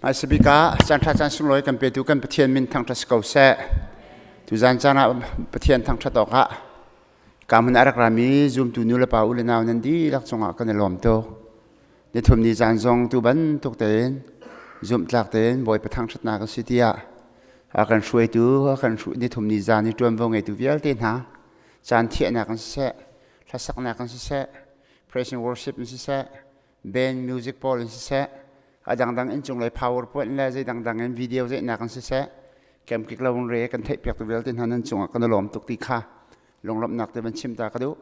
Hmaisabik ah caan ṭha caan sunglawi kan petu kan Pathian min thangṭhat si ko seh. Tuzan caan ah Pathian thangṭhat awkah ka hmun a rak rami zumtu nu le pa u le nau nan dihlak cungah kan i lawm tuk. Nithum ni zan zong tu bantuk tein zumhtlak tein Bawipa thangṭhatnak a si tiah a kan hruaitu a kan nithum ni zan i ṭuanvo ngeitu vialte hna caan thiahnak in siseh, hlasaknak in siseh, praise and worship in siseh, band music pawl in siseh, a dangdang inncung lei powerpoint le zei dangdang in video zeihnak in siseh, kemkik lo in re kan theih piak tu vialte hna nan cungah kan i lawm tuk ti kha lunglawmhnak te van chim ta ka duh.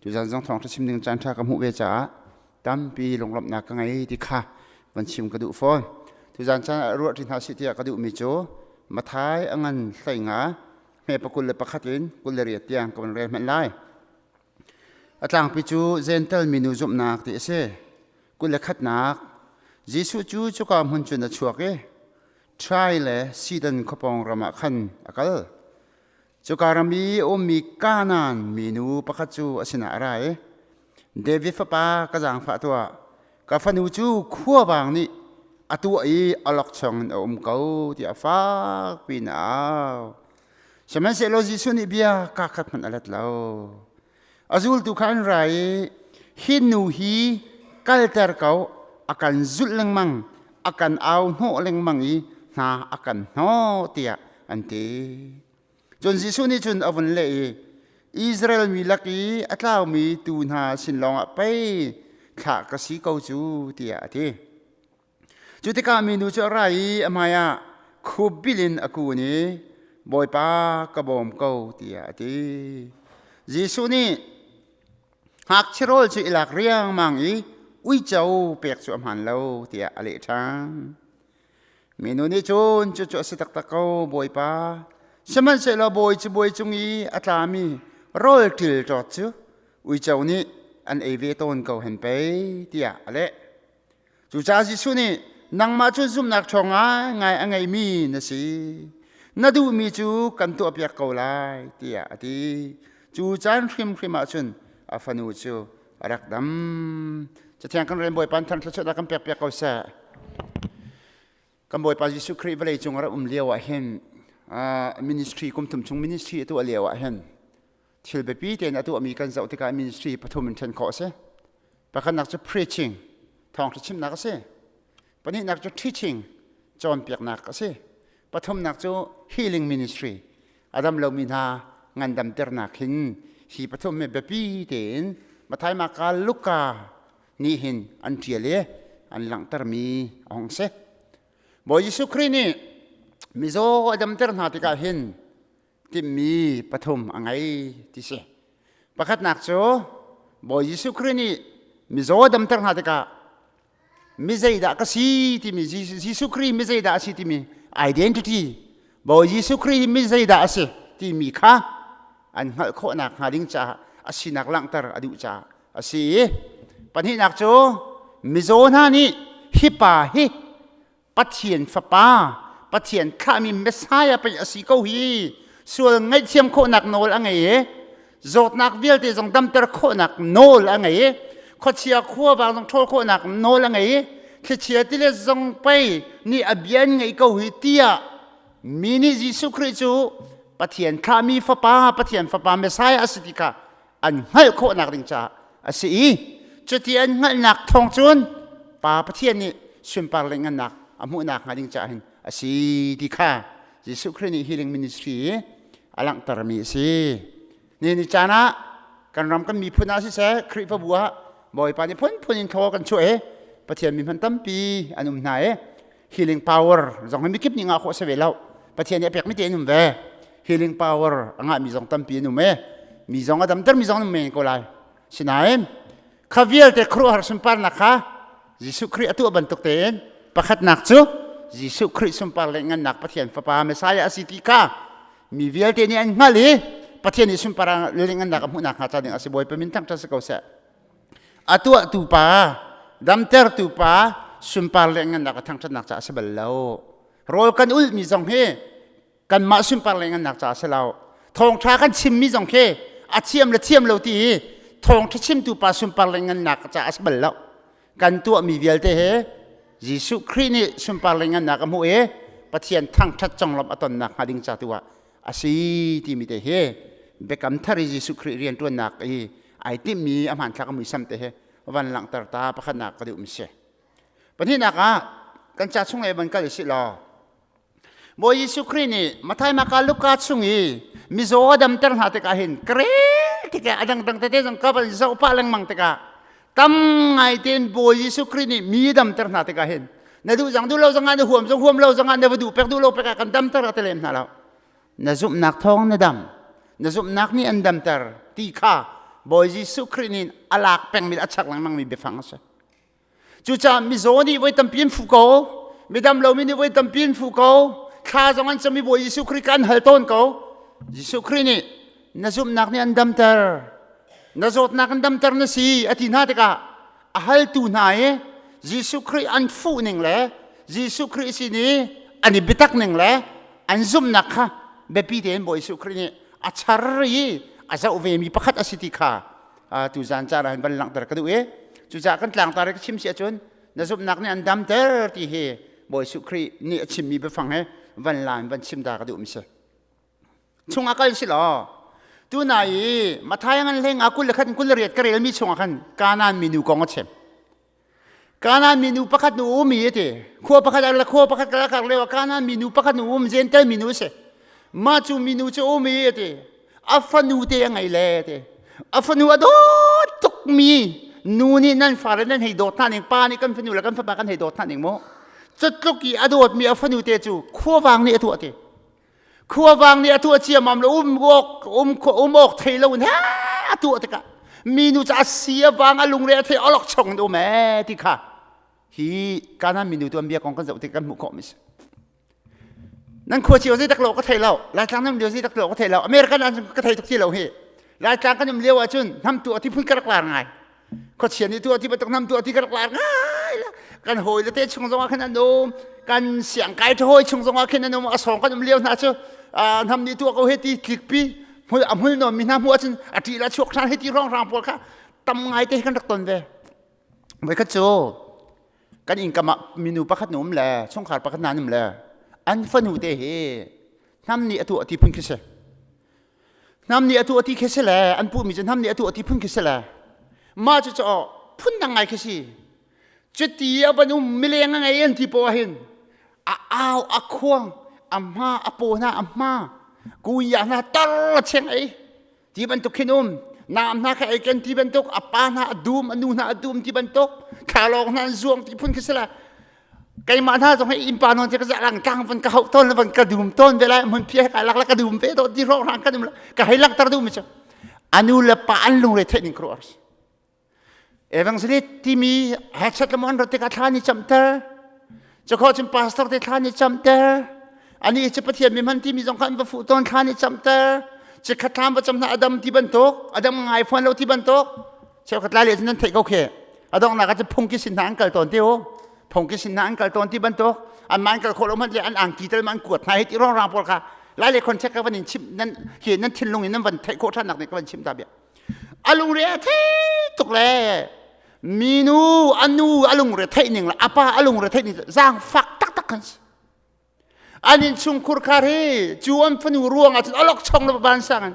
Tuzan zong thawngṭha chim ding caan ṭha ka hmuh ve caah tampi lunglawmhnak ka ngei ti kha van chim ka duh fawn. Tuzan caan ah ruah ṭi hna sih tiah ka duhmi cu Mathai a ngan hlei nga hme pakul le pakhat in 28 tiang ka van rel hmanh lai. A tlangpi cu Gentle minu zumhnak ti a si. 21nak Jesuh cu cuka hmun cun a chuak i Trai le Sidon khuapawng ram ah khan a kal. Cuka ram i a ummi Kanaan minu pakhat cu a sinah a ra i David fapa ka zaangfah tuah, ka fanu cu khuavang nih a tuah i awlokchong in a um ko tiah fakpi in a au. Sihmanhsehlaw Jesuh nih bia kaa khat hmanh a let lo. A zultu kha an ra i hi nu hi kalter ko, a kan zulh lengmang, a kan au hnawh lengmang i hna a kan hnawh tiah an ti. Cun Jesuh nih cun a vun leh i Israel mi lak i a tlaumi tuu hna sin lawngah pei thlah ka si ko cu tiah a ti. Cu tikah minu cu a ra i a hmaiah khup bil in a kun i Bawipa ka bawm ko tiah a ti. Jesuh nih ngakchia rawl cu i lak riangmang i uico pek cu a hmaan lo tiah a leh ṭhan. Minu nih cun cucu a si taktak ko Bawipa. Sihmanhsehlaw bawi cu bawi cung i a tlami rawl ṭilṭawt cu uico nih an ei ve tawn ko hen pei tiah a leh. Cucaah Jesuh nih nangmah cu zumhnak ṭhawng ngaingai a ngeimi na si. Na duhmi cu kan tuahpiak ko lai tiah a ti. Cu caan hrimhrim ah cun a fanu cu a rak dam. Cathiang kan rel Bawipa than thluachuahnak kan pekpiak ko seh. Kan Bawipa Jesuh Khrih vawlei cung a rak um lio ah hin ministry kum thum chung ministry a tuah lio ah hin thil biapi tein a tuahmi kan zoh tikah ministry pathum in ṭhen khawh a si. Pakhatnak cu preaching, thawngṭha chimnak a si. Pahnihnak cu teaching, cawnpiaknak a si. Pathumnak cu healing ministry, a dam lomi hna ngandamternak hin hi pathum hi biapi tein Matthai, Marka, Luka nih hin an ṭial i an langhtermi a hung si. Bawi Jesuh Khrih nih mizaw a damter hna tikah hin timhmi pathum a ngei ti si. Pakhatnak cu Bawi Jesuh Khrih nih mizaw damter hna tikah mi zeidah ka si timi Jesuh Khrih mi zeidah a si timi identity Bawi Jesuh Khrih mi zeidah a si timi kha an hngalh khawhnak hnga ding caah a sinak langhter a duh caah a si i pahnihnak cu mizaw hna nih hi pa hi Pathian Fapa, Pathian thlahmi Messiah pei a si ko hi sual ngaihthiam khawhnak nawl a ngei i zawtnak vialte zong damter khawhnak nawl a ngei i khuachia khuavang zong ṭhawl khawhnak nawl a ngei i thlichia tilet zong pei nih a bia an ngeih ko hi tiah mi nih Jesuh Khrih cu Pathian thlahmi Fapa, Pathian Fapa Messiah a si ti kha an hngalh khawhnak ding caah a si i cuti an hngalhnak thawng cun Pa Pathian nih sunpar le ngannak a hmuhnak hnga ding caah hin a si ti kha Jesuh Khrih nih healing ministry a langhtermi a si. Ni ni caan ah kan ram kan miphun ah siseh Khrihfabu ah Bawipa nih phunphun in thaw kan chuah i Pathian mi hman tampi an um hna i healing power zong hi mikip nih ngah khawh si ve lo Pathian nih a pekmi te an um ve healing power a ngahmi zong tampi an um e mi zong a damter mi zong an um men ko lai sinain kha vialte khuaruahhar sunparnak kha Jesuh Khrih a tuah bantuk tein pakhatnak cu Jesuh Khrih sunpar le ngannak Pathian fapa Messiah a si ti kha mi vialte nih an hngalh i Pathian nih sunpar le ngannak a hmuhnak hnga ca ding a si Bawipa min thangṭhat si ko seh A tuahtu pa, damtertu pa sunpar le ngannak a thangṭhatnak caah a si bal lo. Rawl kan ulhmi zong hi kanmah sunpar le ngannak caah a si lo. Thawngṭha kan chimmi zong khi a thiam le thiam lo ti hi thawngṭha chimtu pa sunpar le ngannak caah a si bal lo. Kan tuahmi vialte he Jesuh Khrih nih sunpar le ngannak a hmuh i Pathian thangṭhat conglawmh a tonnak hnga ding ca tu ah a si timi te hi biakam thar i Jesuh Khrih rianṭuannak i ai timhmi a hmanthlak a muisam te hi van langhter ta pakhatnak ka duhmi si. Pahnihnak ah kan ca chung lei van kal i sih law Bawi Jesuh Khrih nih Matthai, Marka, Luka chung i mizaw a damter hna tikah hin ka rel tikah a dangdang tete zong ka van zoh pah lengmang tikah tam ngai tein Bawi Jesuh Khrih nih mi damter hna tikah hin na duh zang duh lo zongah na huam zong huam lo zongah na va duh pek duh lo pek ah kan damter a ti lem hna lo. Na zumhnak thawng na dam. Na zumhnak nih an damter ti kha Bawi Jesuh Khrih nih a lak pengmi a chak lengmangmi biafang a si. Cucaah mizaw nih voi tampi an fuh ko, midam lomi nih voi tampi an fuh ko, thla zong an cam i Bawi Jesuh Khrih ka an hal tawn ko. Jesuh Khrih nih na zumhnak nih an damter, na zawtnak an damter na si a ti hna tikah a haltu hna i Jesuh Khrih an fuh ning le Jesuh Khrih sin i an i biatak ning le an zumhnak kha biapi tein Bawi Jesuh Khrih nih a char i a zoh vemi pakhat a si ti kha tu zan caan ah hin van langhter ka duh i cucaah kan tlangtar i ka chim si ahcun na zumhnak nih an damter ti hi Bawi Jesuh Khrih nih a chimmi biafang he van la in van chim ta ka duh mi si. Chungah kal si law tuna i Matthai ngan hleng ah 21 28 ka relmi chungah khan Kanaan minu kong a chim. Kanaan minu pakhat nu um i ti khua pakhat ah khua pakhat ka kar leo Kanaan minu pakhat nu um Gentile minu si. Mah cu minu cu um i ti a fanu te a ngei le ti a fanu a dawt tuk mi nu nih nan fale nan hei dawt hna ning pa nih kan fanu le kan fapa kan hei dawt hna ning mu cutluk i a dawt mi a fanu te cu khuavang nih a tuah ti khuavang nih a tuah ciammam le um awk um um awk thei lo in he a tuah tikah minu cu a si a vang a lungre a thei olok chong in um ee ti kha hi Kanaan minu tu an bia kong kan zoh tik kan hmuh khawh mi si nan khua cio zei tak lo ka thei lo Laitlang nan lio zei tak lo ka thei lo American an ka thei tuk ti lo hi Laitlang kan um lio ahcun hnam tu a ti phun ka rak lar ngai khuachia nih tuah ti bantuk nam tuah ti ka rak lar ngai la kan hawi le te chung zongah khan an um kan siang kai hawi chung zongah khin an um a sawng kan um lio hna cu nam nih tuah ko he ti tlikpi hmul a hmul nawn mi hna hmuh ahcun a ṭih la chuak ṭhan he ti rong rang pawl kha tam ngai te kan rak ton ve voi khat cu kan inn kam ah minu pakhat nu um le chungkhar pakhat hna um le an fanu te hi hnam nih a tuah ti phun khi si Hnam nih atu ati khi si le an puhmi cu hnam nih atu ati phun khi si le mah cu cu phun dang ngai khi si cuti a van um mileng a ngei an ti poah hin a au a khuang a hma a paw hna a hma kuya hna tar cheng ei ti bantuk khin um naam hna kha ei ken ti bantuk a pa hna a dum a nu hna a dum ti bantuk thlalawng hna an zuang ti phun khi si le Keimah hna zong hi innpa nawn ka lang tlang van ka hauh tawn van ka dum tawn ve lai hmun phia ka lak la ka dum ve to ti ro rang ka dum la ka hei langhter duh mi cu anu le pa an lungre theih ning kruar evangelist timi hachat le mon rat tikah thla ni camter cakho cun pastor te thla ni camter ani cu pathian mi hman timi zong kha an va fuh tawn thla ni camter chikhat thlam va cam hna adam ti bantuk adam ngai fawn lo ti bantuk cheukhat lai le cun nan theih ko khi a donghnak ah cun phungki sin hna an kal tawn ti u phungki sin hna an kal tawn ti bantuk an man kal khawh lo hmanh le an angki tel ma an kuat hna hi ti rong rang pawl kha lai le contact ka van in chim nan hi nan thinlung in nan van theih khawh ṭhan nak nih ka van chim ta bia a lungre a thei tuk le minu anu a lungre theih ning le apa a lungre theih ning zaang fak taktak kan si an in chungkhur khar hi cu an fanu ruang ah cun alok chong le van sang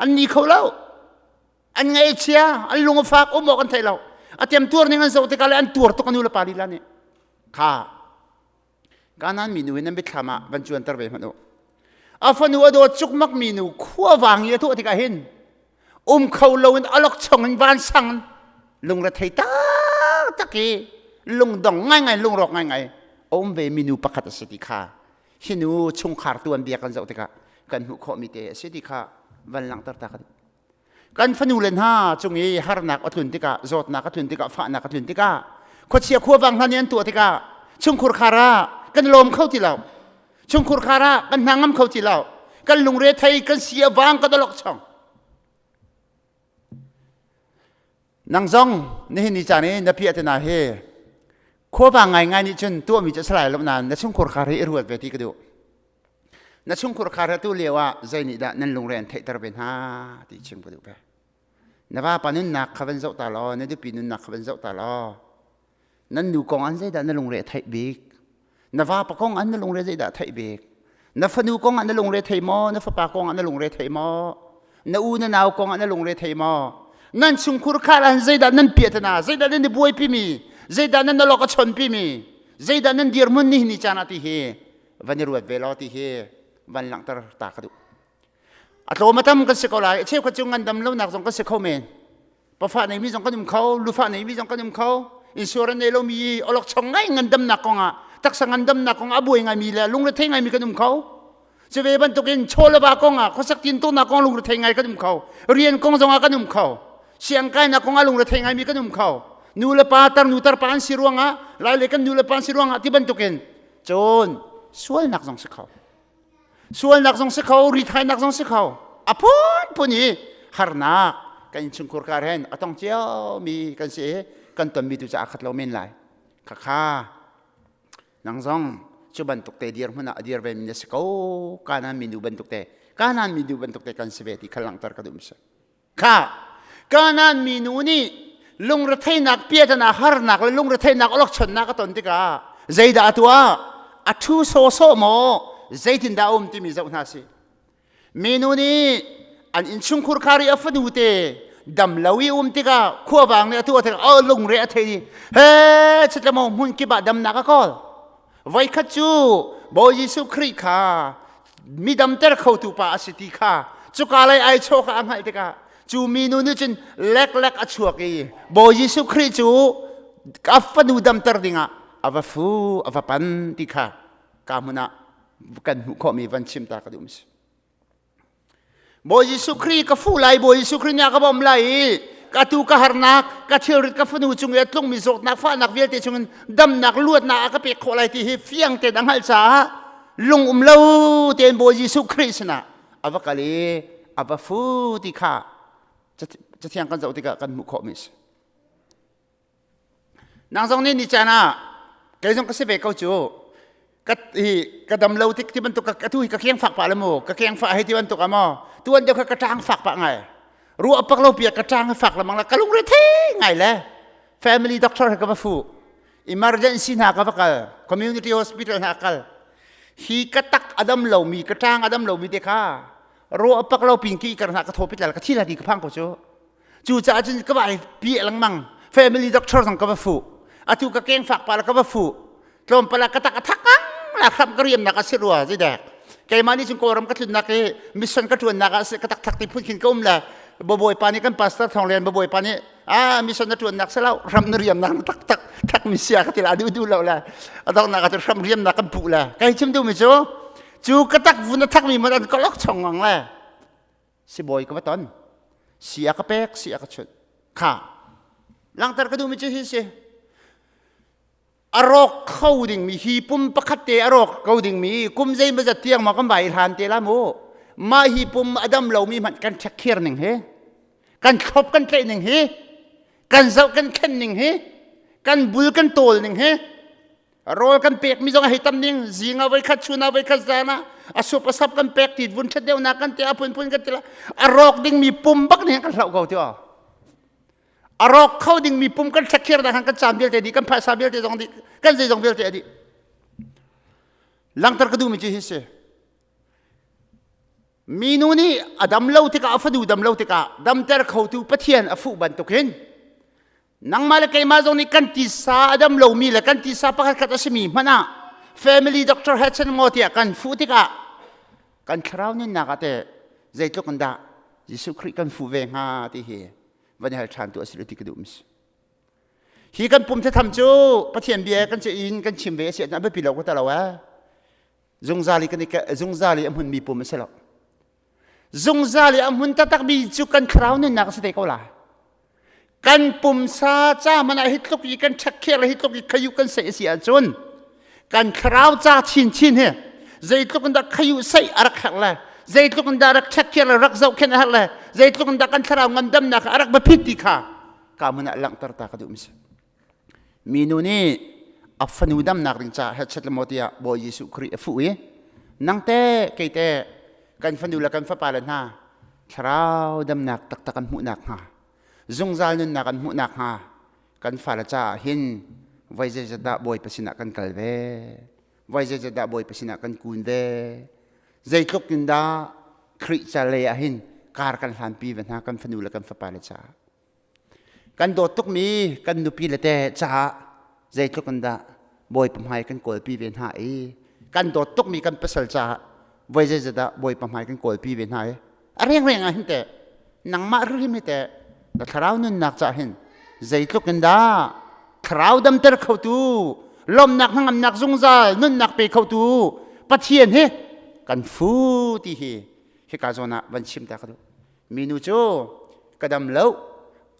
an ni kho lo An ngaihchia, an lung a fak, um awk an thei lo. A temtuar ning an zoh tikah le an tuar tuk a nu le pa lila nih. Kha Kanaan minu in nan mitthlam ah van cuanter ve hmanh u. A fanu a dawt cukmak minu khuavang i a tuah tikah hin um kho loin alok chong in vansang lungrethei taktak i lungdong ngaingai lungrawk ngaingai a um ve minu pakhat a si ti kha hi nu chungkhar tuanbia kan zoh tikah kan hmuh khawhmi te a si ti kha van langhter ta kan Kan fanule hna cung i harnak a tlun tikah, zawtnak a tlun tikah, fahnak a tlun tikah, khuachia khuavang hna nih an tuah tikah chungkhur khar ah kan lawm kho ti lo. Chungkhur khar ah kan hna ngam kho ti lo. Kan lungre thei, kan si a vang, kan alok chong. Nang zong nihin ni caan i na piah te na hi khuavang ngaingai nih cun tuahmi cu a si lai lo nain na chungkhur khar hi i ruat ve ti ka duh. Na chungkhur khar tu lio ah zei nih dah nan lungre an theihter ve hna ti chim ka duh ve. Na vapa nunnak kha van zoh ta law, na nupi nunnak kha van zoh ta law. Nan nu kong an zeidah na lungre a theih bik? Na vapa kong an na lungre zeidah a theih bik? Na fanu kong ah na lungre thei maw? Na fapa kong ah na lungre thei maw? Na u na nau kong ah na lungre thei maw? Nan chungkhur khar ah zeidah nan piahtana? Zeidah nan i buaipi mi? Zeidah nan lawk a chonpi mi? Zeidah nan dirhmun ni ni caan ah ti hi van i ruat ve law ti hi van langhter ta ka duh. A tlawm a tam kan si ko lai. A cheukhat cu ngandam lonak zong kan si kho men. Pafa neimi zong kan um kho, lufa neimi zong kan um kho. Insurance nei lomi olokchong ngai ngandamnak kongah taksa ngandamnak kongah a buai ngaimi le lungrethei ngaimi kan um kho. Cu ve bantukin chaw le va kongah khuasak tintunak kong lungrethei ngai kan um kho. Rian kong zongah kan um kho. Siangkainak kongah lungrethei ngaimi kan um kho. Nu le pa tar nu tar pa an si ruangah lai le kan nu le pa an si ruangah ti bantukin cun sualnak zong si kho. Sualnak zong si kho, rithainak zong si kho. A phunphun i harnak kan innchungkhur kar hen a tong ciomi kan si i kan tonmi tu cu aa khat lo men lai. Khakha nang zong cu bantuk te dirhmun ah a dir ve mi na si ko. Kanaan minu bantuk te, Kanaan minu bantuk te kan si ve ti kha langhter ka duh mi si. Kha Kanaan minu nih lungretheinak piatana harnak le lungretheinak awlokchonnak a ton tikah zeidah a tuah? A ṭhu sawsawh maw? Zeitindah a um timi zoh hna si. Minu nih an innchungkhur khar i a fanu te dam lo i um tikah khuavang nih a tuah tikah oh lungre a thei i he chitlamo hmun kip ah damnak a kawl. Voikhat cu Bawi Jesuh Khrih kha mi damter khotu pa a si ti kha cuka lei ai chaw kha a hngalh tikah cu minu nih cun leklek a chuak i Bawi Jesuh Khrih cu a fanu damter dingah a va fu a va pan ti kha ka hmun ah kan hmuh khawhmi van chim ta ka duh si. Bawi Jesuh Khrih ka fuh lai, Bawi Jesuh Khrih nih a ka bawmh lai i ka tu ka harnak, ka thilrit ka fanu cung i a tlungmi zawtnak fahnak vialte chungin damnak luatnak a ka pek khawh lai ti hi fiang tein a hngalh caah lung um lo tein Bawi Jesuh Khrih sinah a va kal i a va fu ti kha cathiang kan zoh tikah kan hmuh khawhmi a si. Nang zong nih ni caan ah kei zong ka si ve ko cu ka hi ka dam lo tik ti bantuk ka tu hi ka keng fak pah le mu ka keng fah hei ti bantuk ah maw tuan deuh kha ka ṭang fak pah ngai ruah pak lo pia ka ṭang fak lamang la ka lungre the ngai le family doctor he ka va fu emergency hna ka va kal community hospital hna kal hi ka tak adam lomi ka ṭang adam lomi te kha ruah pak lo pin ki kar hna ka thopit la ka thi la ti ka phang ko cu Cucaah cun ka vai piah lengmang. Family doctor zong ka va fuh. Atu ka keng fak pa la ka va fuh. Tlawmpal ah ka tak a thak ang la hram ka riamnak a si rua zeidek. Keimah nih cun Kawlram ka tlunnak i mission ka ṭuannak ah ka tak thak ti phun khin ka um le bawipa nih kan pastor Thawng Lian bawipa nih ah mission na ṭuannak si lo hram na riamnak na tak tak thak mi sia ka ti la duh duh lo le a donghnak ah cun hram riamnak kan puh le kai chim duhmi cu cu ka tak vun a thak mi man an ka lok chong ngang le sibawi ka va ton si a ka pek si a ka chunh kha langhter ka duhmi cu hi si a rawk kho dingmi hi pum pakhat te a rawk ko dingmi kum zeimawzat tiang maw kan vai hlan te la mu mah hi pum a dam lomi hmanh kan ṭhekhir ning hi kan thlop kan tlaih ning hi kan zoh kan khen ning hi kan bul kan tawl ning hi Rawl kan pekmi zong a hei tam ning zing ah voikhat chun ah voikhat zan ah a sup a sap kan pek ti vun ṭhat deuhnak kan ti a phunphun kan ti la a rawk dingmi pum bak nih kan hloh ko ti aw a rawk kho dingmi pum kan ṭhekkhir dah kan caan vialte dih kan phaisa vialte zong dih kan zeizong vialte a dih langhter ka duhmi cu hi si minu nih a dam lo tikah a fanu dam lo tikah damter khotu Pathian a fuh bantukin Nangmah le keimah zong nih kan tisa a dam lomi le kan tisa pakhat khat a simi hmanh ah family doctor he chan maw tiah kan fuh tikah kan thlarau nunnak ah teh zeitluk in dah Jesuh Khrih kan fuh ve hnga ti hi van i hal ṭhan tu a si lo ti ka duh mis. Hi kan pum thatham cu Pathian bia kan ce in kan chim ve a si a biapi lo ko ta lo eh. Zungzal i kan i zungzal i a hmunmi pum a si lo. Zungzal i a hmun taktakmi cu kan thlarau nunnak a si te ko lai. Kan pumsa ca hmanh ah hi tluk i kan ṭhekkhir le hi tluk i khayu kan seih a si ahcun kan thlarau ca chinchin hi zeitluk in dah khayu seih a rak herh le zeitluk in dah rak ṭhekkhir le rak zohkhenh a herh le zeitluk in dah kan thlarau ngandamnak a rak biapit ti kha ka hmun ah langhter ta ka duh mi si. Minu nih a fanu damnak ding caah hechet le maw tiah Bawi Jesuh Khrih a fuh i nang te kei te kan fanu le kan fapa le hna thlarau damnak taktak an hmuhnak hnga zungzal nunnak an hmuhnak hnga kan fale caah hin Voi zeizat dah Bawipa sinah kan kal ve? Voi zeizat dah Bawipa sinah kan kun ve? Zeitluk in dah Khrih ca lei ah hin kar kan hlanpi ve hna kan fanu le kan fapa le caah. Kan dawt tukmi kan nupi le te caah zeitluk in dah Bawipa hmai kan kawlpi ve hna i kan dawt tukmi kan pasal caah voi zeizat dah Bawipa hmai kan kawlpi ve hna i a rengreng ah hin teh nangmah hrim hi teh na thlarau nunnak cah hin zeitluk in dah thlarau damter khotu lawmnak hnangamnak zungzal nunnak pe khotu Pathian hi kan fu ti hi hika zawn ah van chim ta ka duh minu cu ka dam lo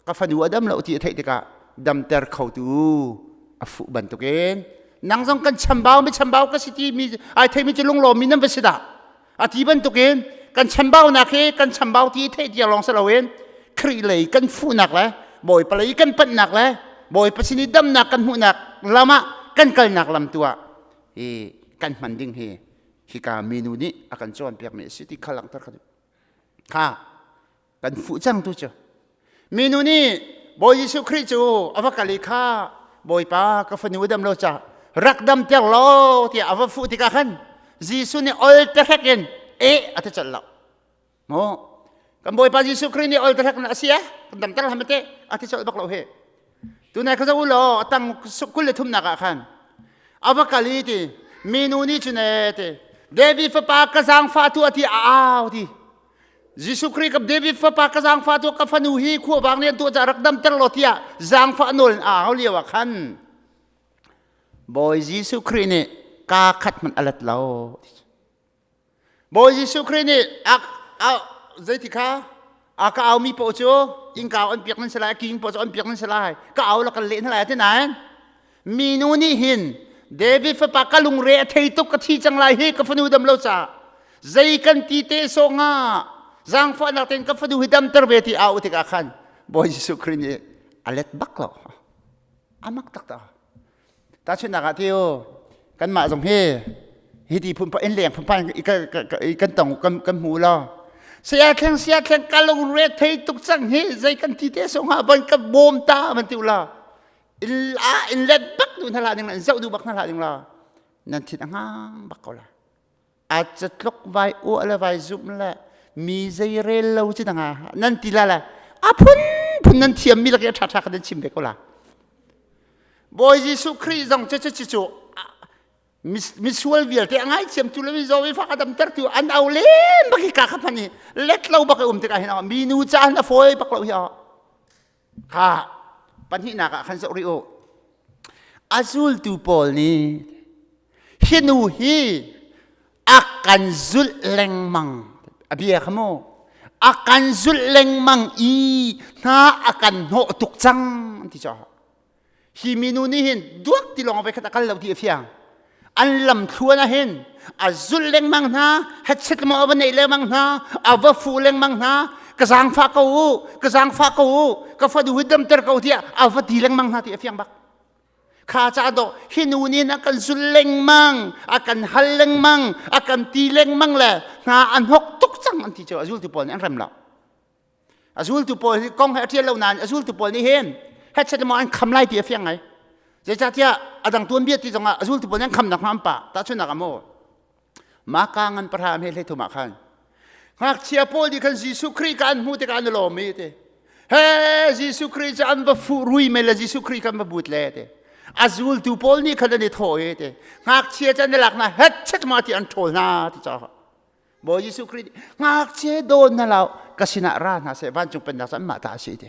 ka fanu a dam lo ti a theih tikah damter khotu a fuh bantukin nang zong kan chambau mi chambau ka si ti mi ai thei mi cu lunglawm mi nan va si dah A ti bantukin kan chambaunak hi kan chambau ti theih tiang lawng si loin Khrih lei kan fuhnak le Bawipa lei kan panhnak le Bawipa sin i damnak kan hmuhnak lam ah kan kalnak lam tu ah hi kan hman ding hi hika minu nih a kan cawnpiakmi a si ti kha langhter ka duh. Kha kan fuh cang tu cu minu nih Bawi Jesuh Khrih cu a va kal i kha Bawipa ka fanu dam lo ca rak dam ter lo tiah a va fuh tikah khan Jesuh nih ol te hrek in e a ti colh lo mu kan Bawipa Jesuh Khrih nih ol te hrek in a si eh kan dam ter lam te a ti colh bak lo he tunai kha zo law a tang 23nak ah khan a va kal i ti minu nih cun e ti David fapa ka zaangfah tu a ti a au ti Jesuh Khrih ka David fapa ka zaangfah tu ka fanu hi khuavang nih an tuah caah rak damter law tiah zaangfah nawl in a au lio ah khan Bawi Jesuh Khrih nih kaa khat hmanh a let lo. Bawi Jesuh Khrih nih a, a zeiti kha a ka au mi paoh cu innkau an piak nan si lai, a king paoh cu an piak nan si lai, ka au la kan leh hna lai ti nain minu nih hin David fapa ka lungre a thei tuk ka thi cang lai hi ka fanu dam lo caah zei kan ti te sawng ah zaangfahnak tein ka fanu hi damter ve ti au tikah khan Bawi Jesuh Khrih nih a let bak lo amak taktak tahchunhnak ah tiu kanmah zong hi hi ti phun in leng phun kan tong kan hmu lo saya thleng saya thleng ka lungre thei tuk cang hi zei kan ti te sawng ah ban ka bawm ta ban ti ula in la in let bak du hna la ding la in zoh du bak hna la ding la nan thin a ngang bak ko la a catluk vai uah le vai zum le mi zei rel lo ci danga nan ti la la a phun phun nan thiam mi lak i tha tha kha nan chim ve ko la Bawi Jesuh Khrih zong cu cu cu misual vialte a ngaithiam tu le mizaw mi fak a damter tu an au len bak hi ka kha hman hi let lo bak i um tikah hin minu ca hin a fawi bak lo hi Kha pahnihnak ah khan zoh rih u. A zultu pawl nih hi nu hi a kan zulh lengmang a bia kha mu a kan zulh lengmang i hna a kan hnawh tuk cang an ti caw Hi minu nih hin duak ti lawng voi khat a kal lo ti a fiang. An lam thluan ah hin a zulh lengmang hna, hetchet maw a va neih lengmang hna, a va fu lengmang hna, ka zaangfah ko u, ka zaangfah ko u, ka fanu hi damter ko tiah a va ti lengmang hna ti a fiang bak. Kha ca dawh hi nu nih a kan zul lengmang, a kan hal lengmang, a kan ti lengmang le hna an hok tuk cang an ti cu a zultu pawl nih an rem lo. A zultu pawl hi kong he a ṭial lo nain a zultu pawl nih hin hetchet maw an kham lai ti a fiang ngai. Zeicahtiah a dang tuanbia ti zongah a zultu pawl nih an khamnak hna an pah. Tahchunhnak ah maw Maka ngan pahra he hlei thum ah khan ngakchia pawl nih khan Jesuh Khrih ka an hmuh tikah an i lawm i ti. He Jesuh Khrih cu an va fuh rui mei le Jesuh Khrih kan va but le ti. A zultu pawl nih khan an i thawh i ti. Ngakchia cu an i lak hna hetchet ma ti an ṭhawl hna ti caah Bawi Jesuh Khrih nih ngakchia dawn na lo ka sinah ra hna seh vancung pennak cu anmah ta a si ti.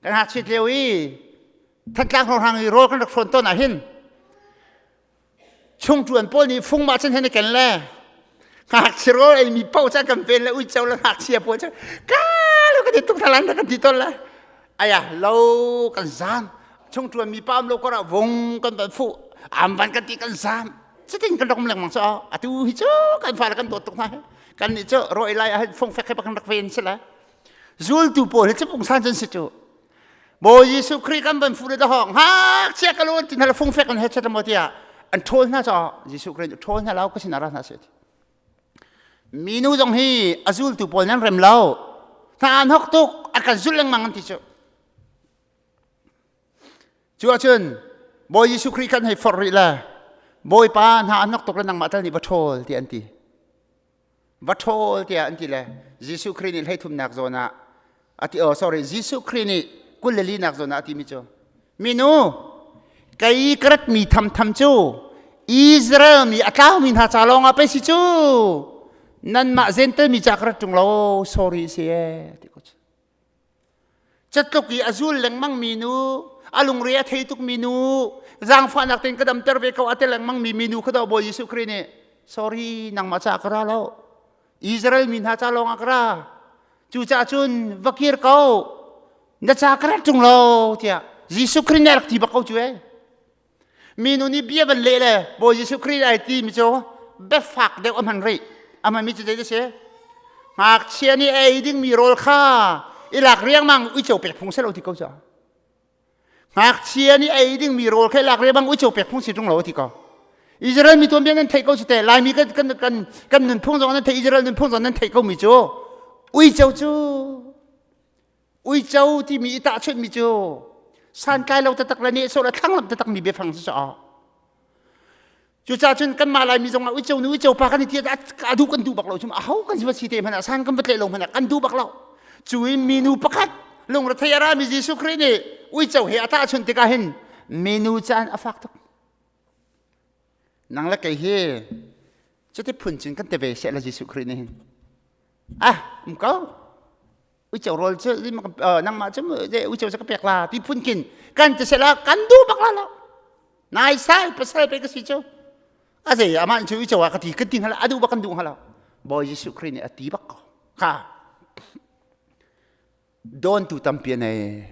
Kan ngakchiat lio i Thantlang hrawnghrang i rawl kan rak hrawn tawn ah hin chungṭuan pawl nih fung mah cun hen i ken le ngakchia rawl ei mi paoh cu kan ven le uico le ngakchia pawl cu ka lo kan ti tuk thalan kan ti tawn le aya lo kan zaam chungṭuan mi pa um lo kor ah vung kan van fuh am van kan ti kan zaam cutin kan rak um lengmang cu atu hi cu kan fale kan dawt tuk hna he kan nih cu rawi lai ah fung fek he kan rak ven si la zultu pawl hi cu pungsan cun si cu Bawi Jesuh Khrih kan van fu le dahawk ngakchia ka lawn ti hna le fung fek an he chet mo tiah an ṭhawl hna caah Jesuh Khrih nih ṭhawl hna lo ka sinah ra hna seh minu zong hi a zultu pawl nan rem lo hna an hok tuk a kan zulh lengmang an ti cu Cu ahcun Bawi Jesuh Khrih kan hei forh rih le Bawipa hna an nok tuk le nangmah tal nih va ṭhawl tiah an ti. Va ṭhawl tiah an ti le Jesuh Khrih nih hleithumnak zawn ah a ti oh sorry Jesuh Khrih nih 24nak zawn ah a timi cu minu kei ka ratmi thamtham cu Israel mi a tlaumi hna ca lawng ah pei si cu nanmah Gentile mi ca ka rat ṭung lo sorry si e ti ko Catluk i a zul lengmang mi nu, a lungre a thei tuk mi nu, zaangfahnak tein ka damter ve ko a ti lengmang mi minu kha daw Bawi Jesuh Khrih nih sorry nangmah ca ka ra lo. Israel mi hna ca lawng ah ka ra. Cucaah cun va kir ko. Na ca ka rat ṭung lo tiah Jesuh Khrih nih a rak ti bak ko cu ee. Minu nih bia van leh le Bawi Jesuh Khrih ai ti mi cu biafak deuh a hman rih. A hman mi cu zei si? Ngakchia nih ei ding mi rawl kha i lak riangmang uico pek phung selo ti ko cu. Ngakchia nih ei ding mi rawl kha i lak riangmang uico pek phung si ṭung lo ti ko. Israel mi tuanbia nan theih ko cu te Laimi kan kan kan kan nunphung zong nan theih Israel nunphung zong nan theih ko mi cu uico cu Uico timi i tahchunhmi cu santlai lo taktak le nehsawh le thlanglamh taktak mi biafang cu a Cucaah cun kanmah Laimi zong ah uico nu uico pa kan i ti a duh kan duh bak lo cum aho kan si te hmanh ah san kan va tleh lo hmanh ah kan duh bak lo. Cu in minu pakhat lungrethei a rami Jesuh Khrih nih uico he a tahchunh tikah hin minu caan a fak tuk. Nang le kei hi cuti phun cun kan te ve seh la Jesuh Khrih nih hin. Ah, um ko. Uico rawl cu nangmah cu uico cu ka pek la ti phun khin kan ti sela kan duh bak la lo nai sai pasal pe ka si cu a zei amah cu uico ah ka ti kan ti hnga a duh bak kan duh hnga lo Bawi Jesuh Khrih nih a ti bak ko kha dawntu tampi a nei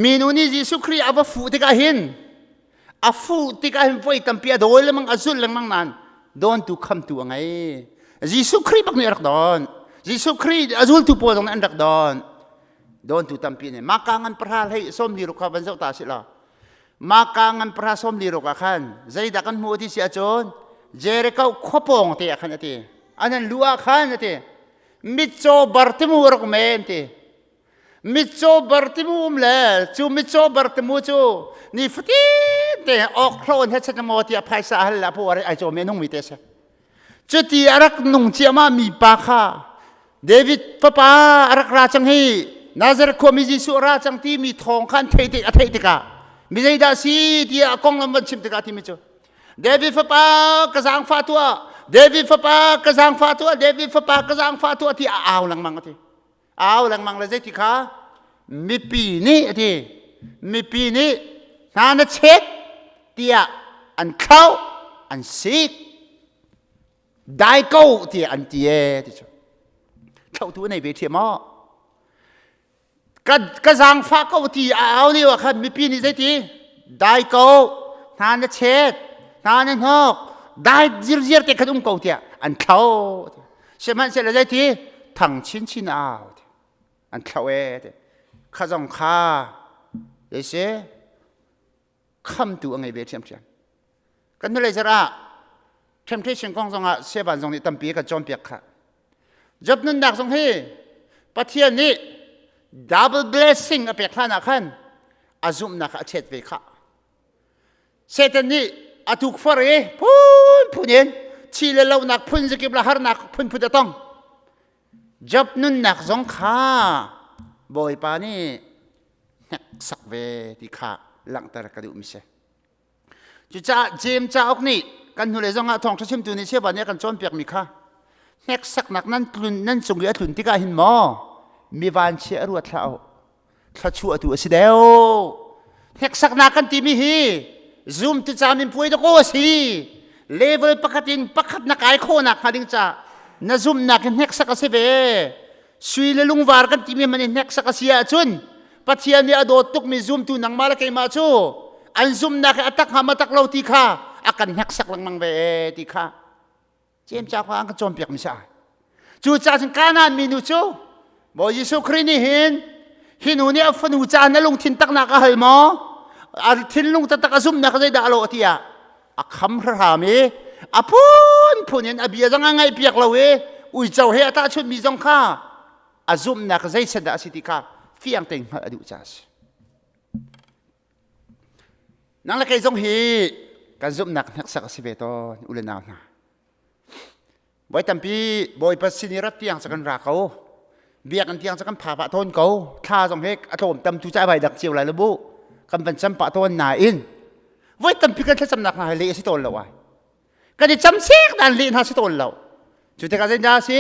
minu nih Jesuh Khrih a va fuh tikah hin a fuh tikah hin voi tampi a dawi lengmang a zulh lengmang nain dawntu khamtu a ngei Jesuh Khrih bak nih a rak dawn Jesuh Khrih a zultu pawl zong nih an rak dawn dawntu tampi nih maka ngan pahra hlei sawm li ruk kha van zoh ta si law maka ngan pahra 16 ah khan zeidah kan hmuh ti si ahcun Jericho khua pawng te ah khan a ti an an lu ah khan a ti mitcaw Bartimu a rak um e an ti Mitcaw Bartimu um le cu mitcaw Bartimu cu nifatin te awkhlon he chan maw tiah phaisa hal la pu ai cawm nung mi te se cuti a rak nung ciama mi pa kha David fapa a rak ra cang hi Nazareth khuami Jesuh ra cang ti mi thawng khan thei tik a theih tikah mi zeidah si tiah a konglam van chim tikah timi cu David fapa ka zaangfah tuah David fapa ka zaangfah tuah David fapa ka zaangfah tuah ti a au lengmang a ti Au lengmang le zeiti kha mipi nih a ti mipi nih hna na chet tiah an thlauh an sik dai ko tiah an ti e ti cu thlauhtu a nei ve ṭhiam maw ka ka zaangfah ko ti a au lio ah khan mipi nih zeiti dai ko hna na chet hna na hnok dai zirziar te khan um ko tiah an thlo sihmanhsehlaw zeiti thang chinchin au an thlo e ti kha zong kha zeisi khamtu a ngei ve ṭhiamṭhiam kan hnulei zarh ah temptation kong zongah sevan zong nih tampi kan cawnpiak kha Job nunnak zong hi Pathian nih double blessing a pek hlan ah khan a zumhnak a chet ve kha Satan nih a tukforh i phunphun in thi le lonak phun zakip le harnak phunphun a tong. Job nunnak zong kha Bawipa nih hneksak ve ti kha langhter ka duhmi si. Cucaah Jeim cauk nih kan hnulei zong ah thawngṭha chimtu nih Siava nih a kan cawnpiakmi kha hneksaknak nan tlun nan cung i a tlun tikah hin maw mi vanchia a ruat hlah u thluachuah tu a si deuh hneksaknak kan timi hi zum tu ca min puai dakaw a si level pakhat in pakhat na kai khawhnak hnga ding ca na zumhnak in hneksak a si ve sui le lungvar kan timi man in hneksak a si ahcun Pathian nih a dawt tukmi zumtu nangmah le keimah cu an zumhnak hi a tak hnga ma tak lo ti kha a kan hneksak lengmang ve ti kha James ca kha an kan cawnpiak mi si ai. Cucaah cun Kanaan minu cu Bawi Jesuh Khrih nih hin hi nu nih a fanu ca na lungthin taknak a hal maw? A thinlung taktak a zumhnak zeidah a lawh ti ah a kham hram i a phunphun in a bia zong a ngaihpiak lo i uico he a tahchunhmi zong kha a zumhnak zeiset dah a si ti kha fiang tein hngalh a duh caah a si. Nang le kei zong hi kan zumhnak hneksak a si ve tawn u le nau hna. Voi tampi Bawipa sin i rat tiang cu kan ra ko. Biakinn tiang cu kan pha pah tawn ko. Thla zong hi a tlawm tam tu ca vai dak cio lai lo bu. Kan van cam pah tawn nain voi tampi kan thlacamnak hna hi leh a si tawn lo ai. Kan i cam sek dan leh hna si tawn lo. Cu tikah zeidah a si?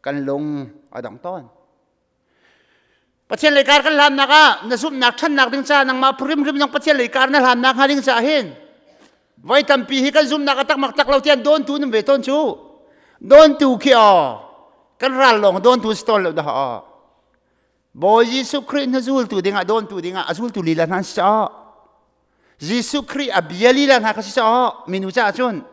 Kan lung a dong tawn. Pathian lei kar kan hlannak ah na zumhnak ṭhannak ding ca nangmah hrimhrim zong Pathian lei kar na hlannak hnga ding caah hin voi tampi hi kan zumhnak a takmak tak lo tian dawntu nan ve tawn cu dawntu khi aw kan ral lawng dawntu si tawn lo dah aw Bawi Jesuh Khrih na zultu dingah dawntu dingah a zultu lila hna si caah Jesuh Khrih a bia lila hna kha si caah minu caah cun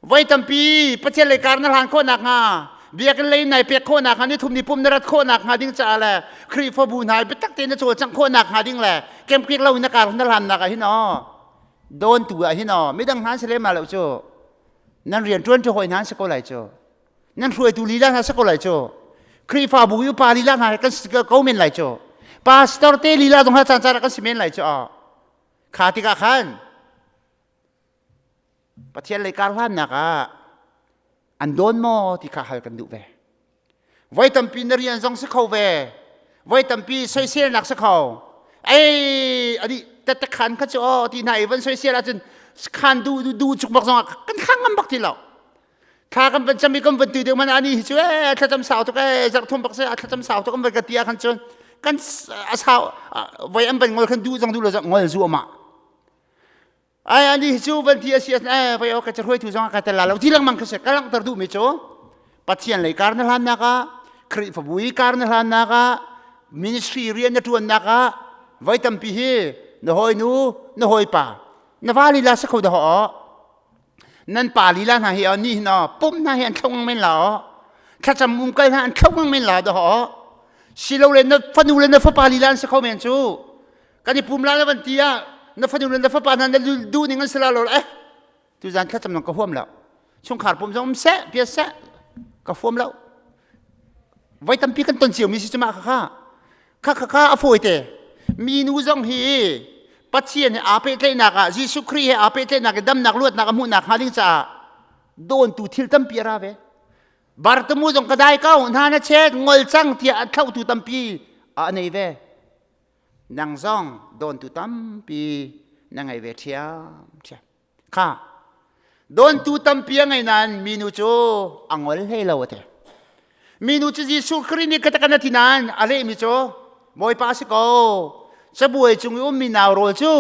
voi tampi Pathian lei kar na hlan khawh nakhnga biakinn lei nai pek khawh nakhnga ni thum ni pum na rat khawh nakhnga ding caah le Khrihfabu hna biatak tein na cawlcangh khawh nakhnga ding le kemkik lo in na kar na hlan nak ah hin aw dawntu ah hin aw midang hna si lem lo cu nan rian ṭuan ṭi hawi hna si ko lai cu nan hruaitu lila hna si ko lai cu Khrihfabu i upa lila hna kan si ko men lai cu pastor te lila zong ha caan caan ah kan si men lai cu kha tikah khan Pathian lei kar hlannak ah an dawn maw ti kha hal kan duh ve voi tampi na rian zong si kho ve voi tampi soiselnak si kho ei ani tette khan kha cu aw ti hna i van soisel ahcun khan du du chuk bak zong ah kan khang ngam bak ti lo thla kan van cam i kan van tu deuh man ani hi cu e thlacam sau tuk e zarh thum bak se a thlacam sau tuk an van ka ti ah khan cun kan a sau voi an van ngol khan du zong du lo zong ngol zu ama ai ani hi cu van ti a si e voi o ka hruai tu zong ka tel la lo ti lengmang kha se ka langhter duh mi cu Pathian lei kar na hlan nak ah Khrihfabu i kar na hlan nak ah ministry rian na tuan nak ah voi tampi hi na hawi nu na hawi pa na va lila sa kho da ho nan pa lila hna hi ni hin pum hna hi an thlong men la thlacam umkal hna an thlong men la da ho silo le na fanu le na fapa lila an si kho men cu kan i pum la na van ti ah na fanu le na fapa hna na duh ning an si la lo eh tuzan thlacam nang ka huam lo chungkhar pum zong um seh bia seh ka huam lo voi tampi kan ton cio mi si cuma kha kha kha kha a fawi te mi nu zong hi Pathian he aa pehtlaihnak ah Jesuh Khrih he aa pehtlaihnak i damnak luatnak a hmuhnak hnga ding caah dawntu thil tampi a ra ve Bartamu zong ka dai ko hna na chet ngol cang tiah a thlauhtu tampi a nei ve nang zong dawntu tampi na ngei ve ṭhiam ṭhiam kha dawntu tampi a ngei nain minu cu a ngol hlei lo a ti minu cu Jesuh Khrih nih ka kan a ti nain a lehmi cu Bawipa si ko cabuai cung i ummi nau rawl cu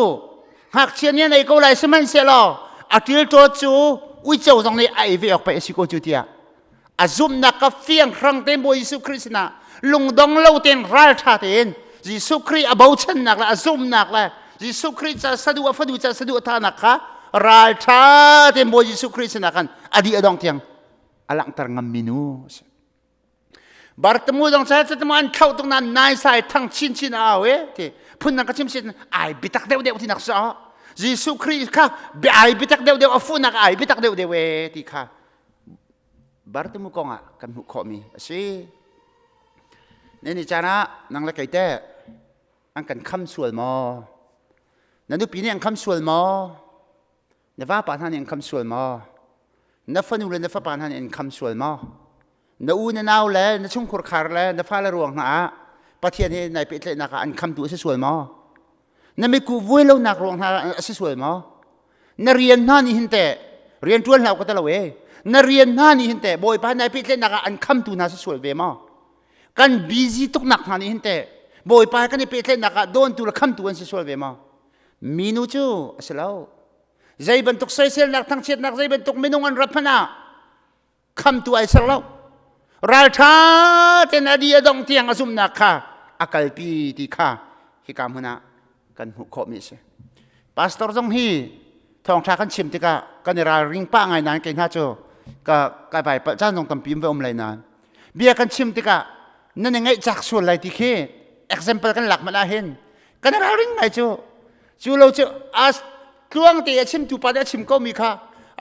ngakchia nih an ei ko lai sihmanhsehlaw a ṭilṭawt cu uico zong nih a ei ve awk pei a si ko cu tiah a zumhnak ka fiang hrang tein Bawi Jesuh Khrih sinah lungdong lo tein ralṭha tein Jesuh Khrih a bochannak le a zumhnak le Jesuh Khrih ca sadu a fanu ca sadu a thahnak kha ralṭha tein Bawi Jesuh Khrih sinah khan a dih a dong tiang a langhter ngammi nu a si. Bartamu zong sa catamu an thlauh tuk nan nai sai thang chin chin a au e ti phun nang ka chim sin ai bitak deuh deuh ti nak sa Jesuh Khrih kha bia ai bitak deuh deuh a funak ai bitak deuh deuh e ti kha Bartimu kong ah kan hmuh khawhmi a si. Nini caan ah nang le kei teh an kan kham sual maw? Na nupi nih an kham sual maw? Na vapa hna nih an kham sual maw? Na fanu le na fapa hna nih an kham sual maw? Na u na nau le na chungkhur khar le na fale ruang hna ah Pathian he nai pehtlaihnak ah an khamtu a si sual maw? Na miku vui lonak ruang hna a si sual maw? Na rian hna nih hin teh rian ṭuan hlah ka ti lo e. Na rian hna nih hin teh Bawipa nai pehtlaihnak ah an khamtu hna si sual ve maw? Kan busy tuknak hna nih hin teh Bawipa kan i pehtlaihnak ah dawntu le khamtu an si sual ve maw? Minu cu a si lo. Zei bantuk soiselnak thangchiatnak zei bantuk minung an rat hmanh ah khamtu ai ser lo ralṭha tein a di a dong tiang a zumhnak kha a kalpi ti kha hika hmun ah kan hmuh khawhmi a si pastor zong hi thawngṭha kan chim tikah kan i ralring pah ngai nain kei hna cu ka ka vai palh caan zong tampi va um lai nain bia kan chim tikah nan i ngaih cak sual lai ti khi example kan lak hmanh ah hin kan i ralring ngai cu Cu lo cu a tluang te a chimtu pa nih a chim komi kha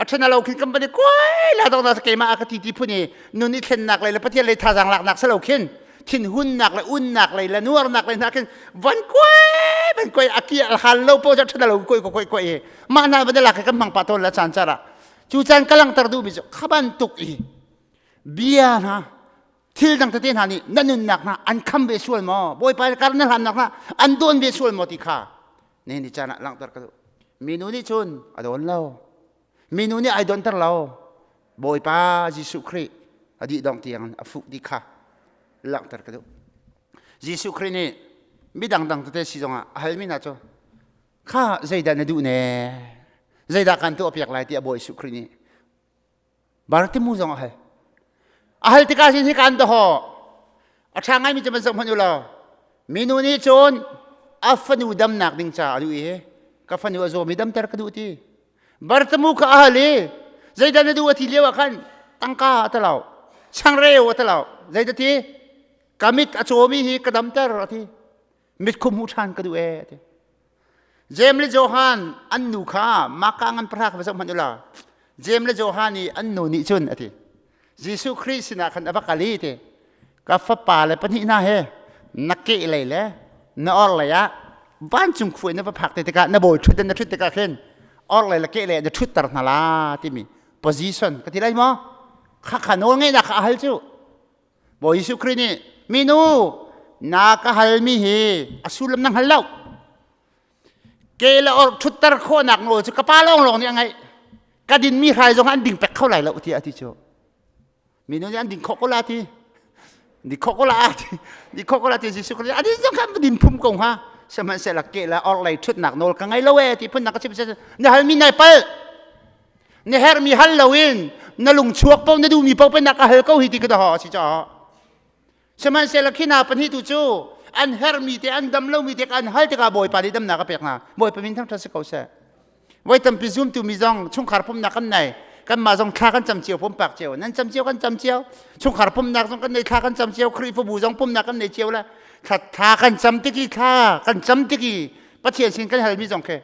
a ṭhen a lo khin kan van i kuai la dong na keimah a ka ti ti phun i nun i thlennak lei le Pathian lei thazaang laknak si lo khin. Thinhunnak le unnak lei le nuarnak lei hna khin van kuai van kuai a ki al hal lo po cha lo koi koi koi mah hna van lak kan hmang pa tawn la caan cara cu caan ka langter duh mi cu kha bantuk i bia hna thil dang tete hna nih na nunnak hna an kham ve sual maw? Bawipa kar na hlannak hna an dawn ve sual maw ti kha ne ni caan ah langhter ka duh. Minu nih cun a dawn lo. Minu nih ai donter lo. Bawipa Jesuh Khrih a dih dong tiang a fuh ti kha langhter ka duh. Jesuh Khrih nih midang dang tete si zongah a halmi hna cu kha zeidah na duh ne? Zeidah kan tuah piak lai tiah Bawi Jesuh Khrih nih Bartimu zong a hal. A hal tikah sin hi kan doho. A ṭha ngaimi cu van zoh hmanh u law minu nih cun a fanu damnak ding ca a duh i ka fanu a zawmi damter ka duh ti. Bartimu kha a hal i zeidah na duh a ti lio ah khan tangka a ti lo, changreu a ti lo. Zeidah ti? Ka mit a cawmi hi ka damter a ti. Mit khu hmuh ṭhan ka duh ee a ti. Jeim le Johan an nu kha maka ngan pahra kha va zoh hmanh u law Jeim le Johan i an nu nih cun a ti Jesuh Khrih sinah khan a va kal i ti ka fapa le pahnih hna he na ke lei le na or lei ah vancung khua in na va phak te tikah na bawi ṭhut in na ṭhut tikah khin or lei le ke lei ah na ṭhutter hna la timi position ka ti lai maw kha kha nawl ngeihnak kha a hal cu Bawi Jesuh Khrih nih minu na ka halmi hi a sullam na hngal lo. Ke le or ṭhutter khawhnak nawl cu ka pa lawnglawng nih a ngeih. Ka dinmi hrai zong an ding pek kho lai lo tiah a ti cu. Minu nih an ding khawh ko la ti. Ding khawh ko la ti. Ding khawh ko la ti Jesuh Khrih nih a zong khan din phum ko hnga. Sihmanhsehlaw ke le or lei ṭhutnak nawl ka ngei lo ee ti phunnak ka chim na halmi nai palh. Na herhmi hal loin na lung chuak paoh na duhmi paoh pennak ka hal ko hi ti ka daw a si caah. Sihmanhsehlaw khi hna pahnih tu cu an herhmi te an dam lomi te an hal tikah Bawipa nih damnak a pek hna. Bawipa min thangṭhat si ko seh. Voi tampi zumtu mi zong chungkhar pumhnak kan nei. Kanmah zong thla kan cam cio pumpak cio. Nan cam cio kan cam cio. Chungkhar pumhnak zong kan nei thla kan cam cio. Khrihfabu zong pumhnak kan nei cio le thla thla kan cam tiki thla kan cam tiki Pathian sin kan halmi zong khi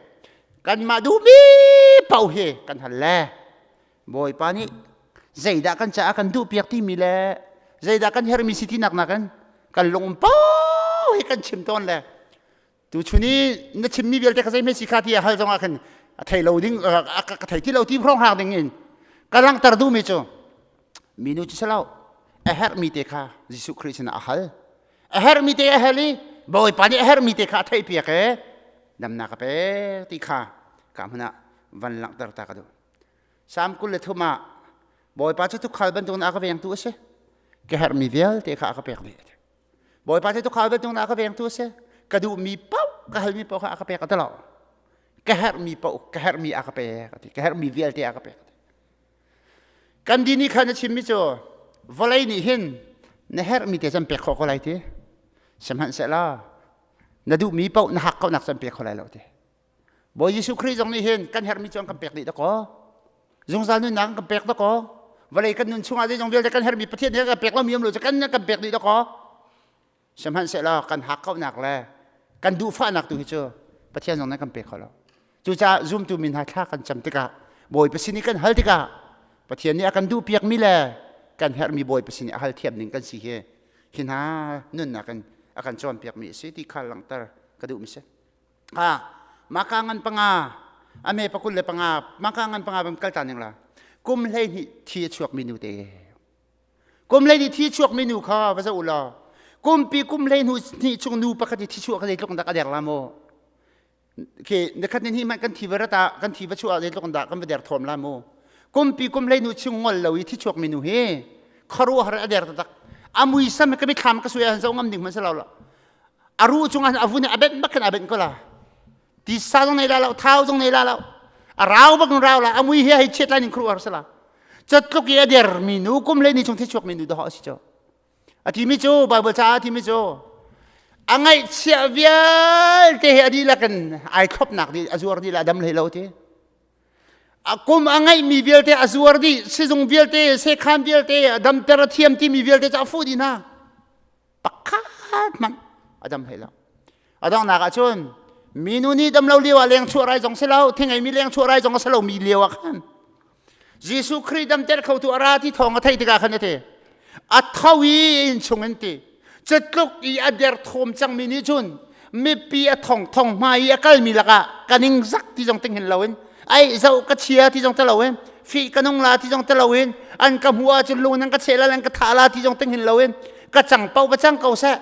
kanmah duhmi paoh hi kan hal le Bawipa nih zeidah kan caah kan duhpiak timi le zeidah kan herhmi si tinak nakin kan lung paoh hi kan chim tawn le tuchun i na chimmi vialte ka zeihme si kha ti a hal zongah khin a thei lo ding ka thei ti lo ti hrawng hang ding in ka langhter duhmi cu minu cu silo a herhmi te kha Jesuh Khrih sinah a hal a herhmi te a hal i Bawipa nih a herhmi te kha a theihpiak i damnak a pek ti kha ka hmun ah van langhter ta ka duh. Salm 23 ah Bawipa cu tuukhal bantukin a ka vengtu a si. Ka herhmi vialte kha a ka pek dih. Bawipa cu tuukhal bantukin a ka vengtu a si. Ka duhmi paoh ka halmi paoh kha a ka pek a ti lo. Ka herhmi paoh ka herhmi a ka pek a ti. Ka herhmi vialte a ka pek. Kan di nih khan a chimmi cu vawlei nih hin na herhmi te can pek khawh ko lai ti. Sihmanhsehlaw na duhmi paoh na hak kaunak can pek kho lai lo ti. Bawi Jesuh Khrih zong nih hin kan herhmi cu an kan pek dih dakaw. Zungzal nunnak an kan pek dakaw. Vawlei kan nun chungah zeizong vialte kan herhmi Pathian nih a kan pek lomi um lo cu kan kan pek dih dakaw. Sihmanhsehlaw kan hakkauhnak le kan duhfahnak tu hi cu Pathian zong nih kan pe kho lo. Cucaah zumtu mi hna thla kan cam tikah Bawipa sin i kan hal tikah Pathian nih a kan duhpiakmi le kan herhmi Bawipa sin i a hal thiam ning kan si hi hi hna nunnak in a kan cawnpiakmi a si ti kha langhter ka duhmi si. Ah, maka ngan panga ame pakul le panga maka ngan panga bam kal ta ning la kum 12 thi a chuakmi nu te Kum 12 thi chuakmi nu kha va zoh u law kumpi kum 12 chung nu pakhat i thi chuah kha zeitluk dah a der la mu khi nikhat ni hmanh kan thi va rat ah kan thi va chuah zeitluk dah kan va der thawm la mu kumpi kum 12 chung ngol lo i thi chuakmi nu hi khuaruahhar a der taktak a muisam ka mithlam ka sui ah zoh ngam ding hmanh si lo a ruh cungah a vun a benh bak khin a benh ko la tisa zong nei la lo thau zong nei la lo a rau bak rau la a mui hi hei chiat lai ning khuaruahhar si la Catluk i a dermi nu kum le ni chung thichuakmi nu dawh a si cu. A timi cu Bible caah a timi cu a ngaihchiah vialte hi a dihlak in ai thlopnak dih a zuar dih la a dam hlei lo ti. A kum a ngeihmi vialte a zuar dih sizung vialte sekhan vialte a damter a thiam timi vialte cu a fuh dih hna. Pakhat hmanh a dam hlei lo. A donghnak ah cun minu nih dam lo lio ah leng chuah rai zong si lo, thingeimi leng chuah rai zong a si lomi lio ah khan Jesuh Khrih damter khotu a ra ti thawng a theih tikah khan a ti. A tho i inn chung in ti. Cutluk i a derthawm cangmi nih cun mipi a thong thong hmai i a kalmi lakah ka ning zak ti zong ting hin loin ai zoh ka chia ti zong te loin fi ka nung la ti zong te loin an ka hmu ahcun lung nan ka cheh la nan ka thah la ti zong ting hin loin ka cang pau va cang ko seh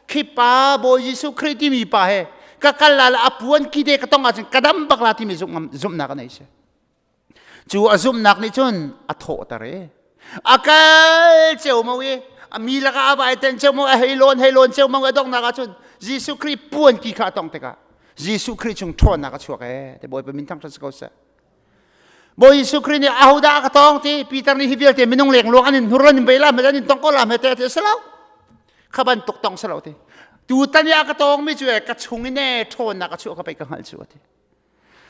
khi pa Bawi Jesuh Khrih timi pa he ka kal la la a puan ki te ka tong ahcun ka dam bak la timi zumhnak a nei si Cu a zumhnak nih cun a thawhter i a kal ceomo i a mi lakah a vai ten ceomo a hei lawn hei lawn ceomo a donghnak ah cun Jesuh Khrih puan ki kha a tong tikah Jesuh Khrih chung ṭhawnnak a chuak ee te Bawipa min thangṭhat si ko seh. Bawi Jesuh Khrih nih ahodah a ka tong ti Peter nih hi vialte minung leng luang an in hnur an in vei la an in tong ko la me te ti si lo kha bantuk tong si lo ti tutan i a ka tong mi cu e ka chung in e ṭhawnnak a chuah ka pei ka hngalh cu a ti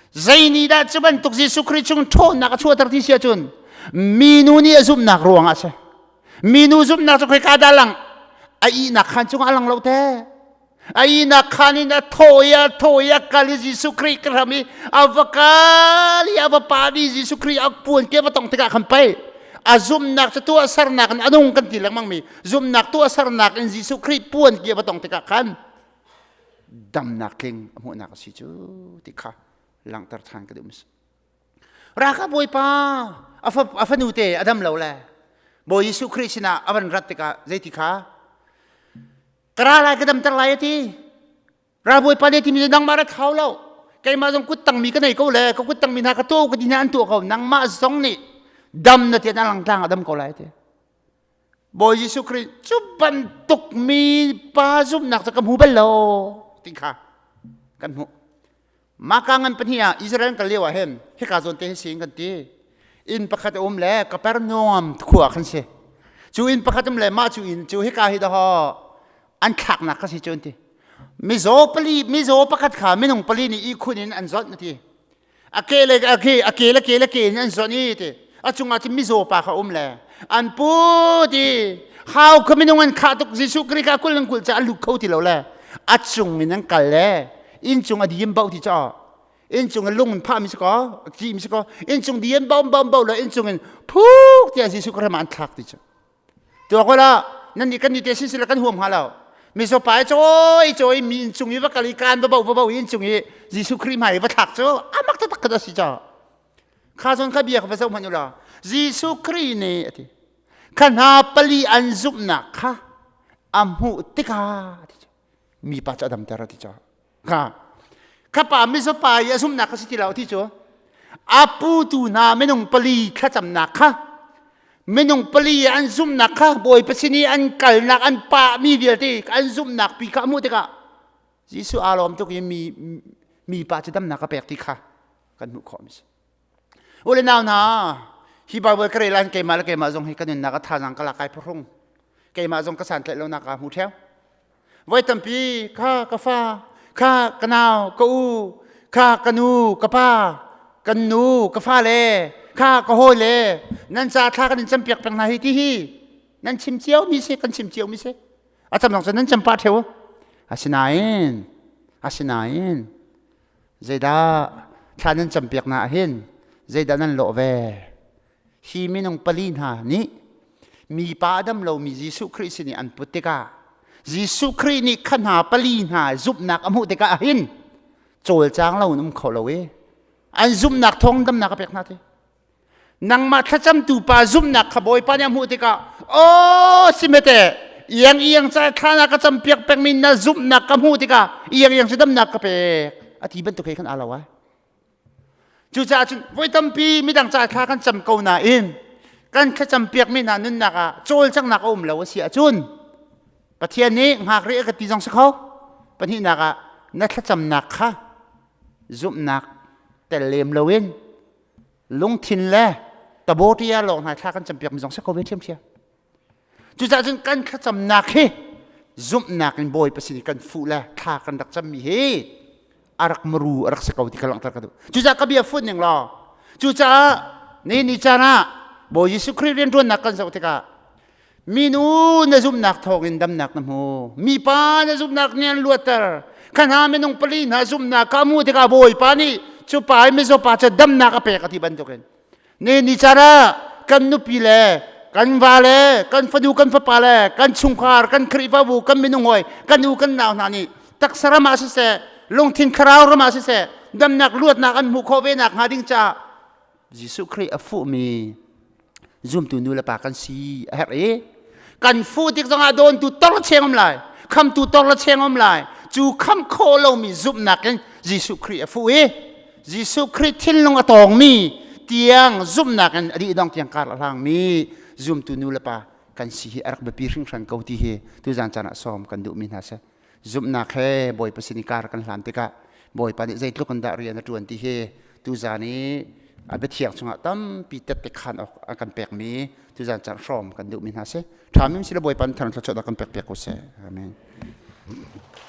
Zei nih dah cu bantuk Jesuh Khrih chung ṭhawnnak a chuahter ti si ahcun minu nih a zumhnak ruangah a si. Minu zumhnak cu khoika dah lang? A ihnak khaan cungah a lang lo te. A ihnak khaan in a thaw i a thaw i a kal i Jesuh Khrih ka hram i a va kal i a va pa mi Jesuh Khrih a puan ke va tong tikah khan pei a zumhnak cu tuahsernak in a nung kan ti lengmang mi zumhnak tuahsernak in Jesuh Khrih puan ke va tong tikah khan damnak tling a hmuhnak a si cu ti kha langhter ṭhan ka duh mis ralkap bawipa a fanu te a dam lo le Bawi Jesuh Khrih sinah a van rat tikah zeiti kha ka ra lai ka damter lai a ti ralbawipa nih timi nangmah rat hau lo keimah zong kut tangmi ka nei ko le ka kut tangmi hna ka tuah ka ti hna an tuah ko nangmah zong nih dam na ti na langtlang a dam ko lai ti Bawi Jesuh Khrih cu bantuk mi pa zumhnak cu ka hmu bal lo ti kha kan hmuh. Maka ngan pahnih ah Israel kal lio ah hin hika zawn te hi si kan ti. Inn pakhat a um le Kapernaum khua khan si. Cu inn pakhat um le mah cu inn cu hika hi daw an thlaknak kha si cu an ti. Mizaw pali mizaw pakhat kha minung pali nih ihkhun in an zawnh a ti. A ke le a ke a ke le ke le ke in an zawnh i ti a cungah cun mizaw pa kha um le an pu ti hau kha minung an khah tuk Jesuh Khrih kha kul an kulh ca a lut kho ti lo le a cung in an kal le inn cung a dim bo ti caw inn cung a lung in phah mi si ko ci mi si ko inn cung dim bo bo bo le inn cung in phuk tiah Jesuh Khrih ma an thlak ti cu Tuak ula nan nih kan ni te sin sila kan huam hnga lo. Mizaw pa i cawi cawi mi inn cung i va kal i kaan va bo va bo inn cung i Jesuh Khrih hmai i va thlak cu amak taktak kha a si ca. Kha zawn kha bia kha va zoh hmanh ula. Jesuh Khrih nih a ti. Kha hna pali an zumhnak kha a hmuh tikah mi pa cu a damter a ti ca. Kha kha pa mizaw pa i a zumhnak kha si ti lo ti cu a putu hna minung pali thlacamnak kha minung pali an zumhnak kha Bawipa sin i an kalnak an pah mi vialte an zumhnak pi kha a hmuh tikah Jesuh aa lawm tuk i mi mi pa cu damnak a pek ti kha kan hmuh khawh mi si. U le nau hna hi Bible ka rel ahhin keimah le keimah zong hi ka nunnak a thazaang ka lak ai phuhrung keimah zong ka santlaih lonak aa hmu ṭheo. Voi tampi kha ka fa, kha ka nau, ka u, kha ka nu, ka pa, kan nu, ka fale, kha ka hawile, nan ca thla kan in campiak peng hna hi ti hi nan chim cio mi si, kan chim cio mi si. A cam zong cu nan cam pah ṭheo. Asinain, asinain, zeidah thla nan campiak na ahhin zeidah nan lawh ve? Hi minung pali hna nih mipa a dam lomi Jesuh Khrih sin i an put tikah Jesuh Khrih nih kha hna pali hna zumhnak a hmuh tikah ahhin cawlcang lo in um kho lo i an zumhnak thawng damnak a pek hna ti. Nangmah thlacamtu pa zumhnak kha Bawipa nih a hmuh tikah aw simete iang iang ca thla na ka campiak pengmi na zumhnak ka hmuh tikah iang iang cu damnak ka pek a ti bantuk he khan aa lo ai. Cucaah cun voi tampi midang ca thla kan cam ko nain kan thlacam piakmi hna nunnak ah cawlcanghnak a um lo a si ahcun Pathian nih hngak rih a ka ti zong si kho. Pahnihnak ah na thlacamnak kha zumhnak tel lem loin lungthin le tabotia lawng hna thla kan campiakmi zong si kho ve ṭhiamṭhiam. Cucaah cun kan thlacamnak hi zumhnak in Bawipa sin i kan fuh le thla kan rak cammi hi a rak maru a rak si ko ti ka langhter ka duh. Cucaah ka bia fun ning law cucaah ni ni caan ah Bawi Jesuh Khrih rianṭuannak kan zoh tikah minu na zumhnak thawngin damnak na hmu mipa na zumhnak nih an luatter kha hna minung pali hna zumhnak ka hmuh tikah Bawipa nih cu pa i mizaw pa cu damnak a pek a ti bantukin ni ni caan ah kan nupi le Kan va le kan fanu kan fapa le kan chungkhar kan Khrihfabu kan minung hawi kan u kan nau hna nih taksa ram ah siseh lungthin thlarau ram ah siseh damnak luatnak an hmuh khawh ve nak hnga ding caah Jesuh Khrih a fuhmi zumtu nu le pa kan si a herh i kan fuh tik zongah dawntu tor cheng um lai khamtu tor la cheng um lai. Cu kham khawh lomi zumhnak in Jesuh Khrih a fuh i Jesuh Khrih thinlung a tawngmi tiang zumhnak in a dih dong tiang kar a hlangmi zumtu nu le pa kan si hi a rak biapi hringhran ko ti hi tuzan caan ah sawm kan duhmi hna si. Zumhnak he Bawipa sin i kar kan hlan tikah Bawipa nih zeitluk in dah rian a ṭuan ti hi tuzan i a biathiang chungah tampi tette khan awk a kan pekmi tuzan caan hrawm kan duhmi hna si. Ṭha mim si le Bawipa nih thar thluachuah kan pek piak ko seh. Amen.